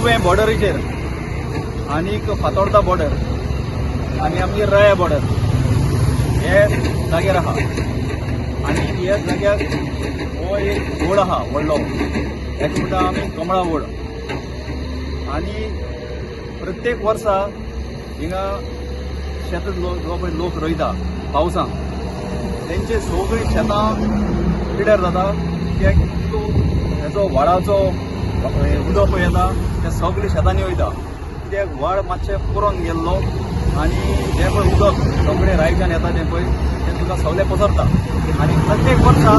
नुवें बॉर्डरीचेर आनीक फातोर्डा बॉर्डर आनी आमगे रया बॉर्डर हे जाग्यार आहा. आनी ह्या जाग्यार हो एक वड आहा व्हडलो, हेका म्हणटा आमी कमळा वड. आनी प्रत्येक वर्सा हिंगा शेत जो पळय लोक रोयता पावसांत, तेंचे सगळीं शेतां पिड्यार जाता, कित्याक हेजो व्हाळाचो उदक पळय येता तें सगळें शेतांनी वयता, कित्याक व्हाळ मातशें पुरोन गेल्लो आनी जें पळय उदक सगळें रायच्यान येता तें पळय तें तुका सगळें पसरता आनी प्रत्येक वर्सा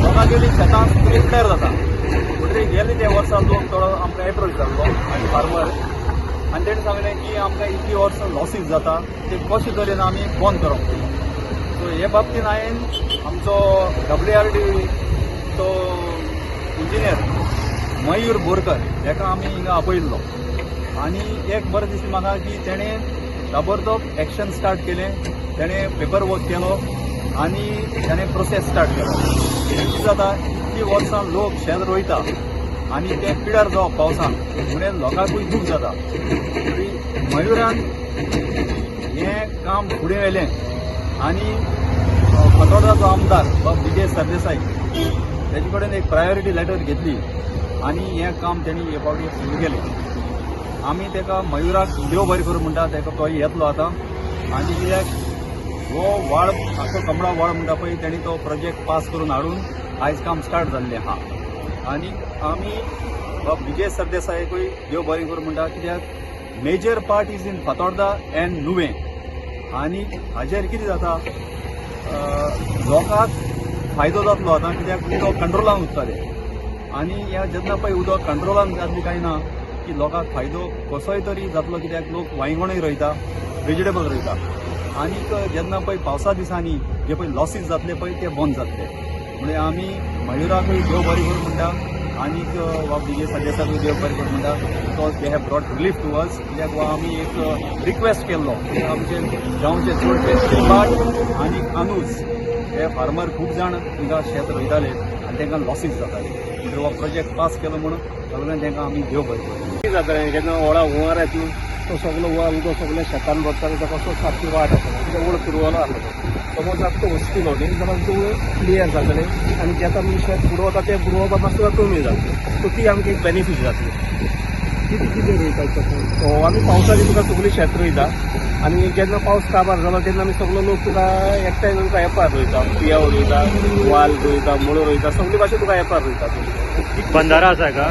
लोकांगेलीं शेतां सगळीं पिड्यार जाता. म्हणटकीर गेले त्या वर्सा लोक थोडो आमकां एप्रोच जाल्लो आनी फार्मर आनी तेणें सांगलें की आमकां इतली वर्सां लॉसीस जाता, ते कशे तरेन आमी बंद करप. सो हे बाबतीन हांवें आमचो डब्ल्यू आर डी तो इंजिनियर मयूर बोरकर हेका आमी हिंगा आपयल्लो आनी एक बरें दिसलें म्हाका की तेणें ताबडतोब एक्शन स्टार्ट केलें. तेणें पेपर वर्क केलो आनी तेणें प्रोसेस स्टार्ट केलो. कितें जाता, इतलीं वर्सां लोक शेत रोयता आनी तें पिड्यार जावप पावसान म्हणल्यार लोकांकूय दूख जाता. तरी मयुरान हें काम फुडें व्हेलें आनी फातोर्डाचो आमदार बाब विजय सरदेसाय तेजे कडेन एक प्रायोरिटी लेटर घेतली आनी हें काम तेणी हे फावटी सुरू केलें. आमी तेका मयुराक देव बरें करूं म्हणटा तेका. तो येतलो आतां. आनी कित्याक हो व्हाळ आख्खो कमळा व्हाळ म्हणटा पळय, तेणी तो प्रोजेक्ट पास करून हाडून आयज काम स्टार्ट जाल्लें आहा. आनी आमी बाब विजय सरदेसायकूय देव बरें करूं म्हणटा, कित्याक major part is in Fatorda and Nuvem. आनी हाजेर कितें जाता, लोकांक फायदो जातलो आतां, कित्याक उदक कंट्रोलान उरतलें. आनी ह्या जेन्ना पळय उदक कंट्रोलान जातलें काय ना की लोकांक फायदो कसोय तरी जातलो, कित्याक लोक वांयगणूय रोयता, वेजिटेबल रोयता. आनीक जेन्ना पळय पावसा दिसांनी जे पळय लॉसीस जातले पळय ते बंद जातले. म्हणजे आमी मयुराकूय देव बरें करूं म्हणटा आनीक बाब विजय सरदेसाकूय देव बरें करूं म्हणटा, because they have brought relief to us. कित्याक हो आमी एक रिक्वेस्ट केल्लो की आमचे गांवचे चडशे श्रीपाट आनी कानूज हे फार्मर खूब जाण हिंगा शेत रोयताले आनी तांकां लॉसीस जाताले. म्हणजे हो प्रोजेक्ट पास केलो म्हणून सगळ्यांक तांकां आमी देव बरें करूं. कितें जाता, जेन्ना व्हडा हुंवार येता तो सगलो हुंवार उदक सगळें शेतान भरता. तो कसो सारकी वाट आसा, कित्याक ओड पुरवलो आसलो तो समज आतां तो वचतलो न्ही जाल्यार तो क्लियर जातलें आनी जें आमी शेत बुडवता तें बुडोवपाक मातसो कमी जातलें. सो ती आमकां एक बेनिफीट जातली. कितें कितें रोयतात तशें? सो आमी पावसाचे तुका सगळीं शेत रोयता आनी जेन्ना पावस काबार जालो तेन्ना आमी सगलो लोक तुका एकठांय येवन तुका एपार रोयता. पियाव रोयता, वाल रोयता, मुळो रोयता, सगळी भाशे तुका एपार रोयता. बंधारा आसा का?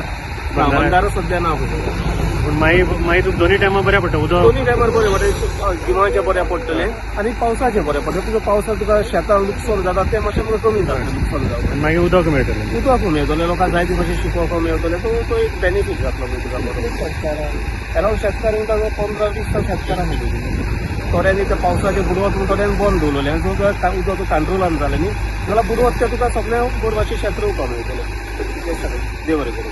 ना, बंधारो सद्या ना पळय. पूण मागीर मागीर तुका दोन्ही टायमार बऱ्या पडटा उदक. दोन्ही टायमार बरें पडटा. गिमाचें बरें पडटलें आनी पावसाचें बरें पडटलें. तुका पावसाक तुका शेतां लुकसाण जाता तें मातशें तुका कमी जातलें लुकसाण जावप. आनी मागीर उदक मेळटलें. उदक मेळटलें लोकांक, जाय ती भाशेन शिकोवपाक मेळटलें. सो तो एक बेनिफीट जातलो मागीर तुका बरो. शेतकारांक? अरावंड शेतकार म्हणटा 15-20 शेतकारां म्हणटा. थोड्यांनी ते पावसाचें बुडवत म्हणून थोड्यांनी बंद दवरलें आनी जो उदक कंट्रोलान जालें न्ही जाल्यार बुडवत तें तुका सगळें बरे भाशेन शेत रोवपाक मेळटलें. देव बरें करूं.